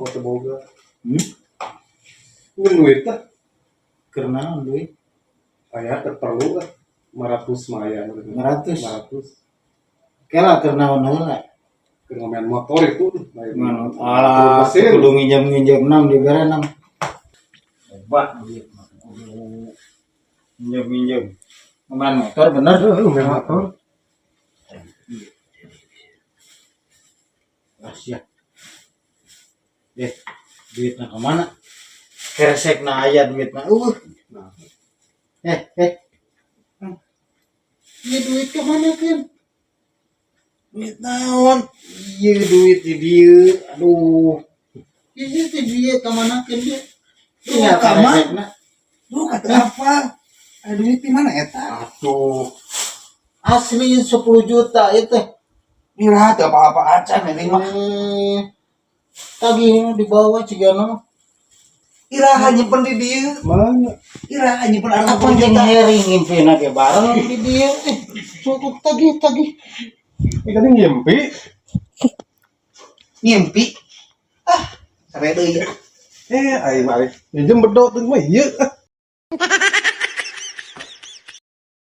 Teu boga. Hmm? Ini duit teh. Keur naon duit? Aya teu perlu lah. 500 mah aya. 500? 500. Kela keur naon heula? Keur ngomean motor itu. Lain. Manut alah, Mesin. Kudu nginjem-nginjem nam dibere nam. Loba duit mah kudu nginjem-nginjem. Ngomean motor bener? Heeh, ngomean motor. Rahasia. Eh, duitna kemana? Keresekna aya duitna. Nah. Eh, eh. Iya, duit kemana kan? Duit naon? Iya, duit di dieu. Aduh. Iya, di dieu kemana kan dia? Tinggal Duh, kama. Keresekna. Duh, kata apa? Ada duit di mana eta? Aduh. Asli 10 juta itu. Iraha teu apa-apa acan ini mah. Tagih dibawa cigana mah. Iraha nyimpen di dieu. Mana? Iraha nyimpen arah Apa 10 jeung juta. Heri ngimpina ge bareng di dieu. Eh, cukup tagih tagih. Ini tadi ngimpi. Ngimpi. Ah, sare deui. Eh, aing mah aing. Minjem bedok teh mah ieu.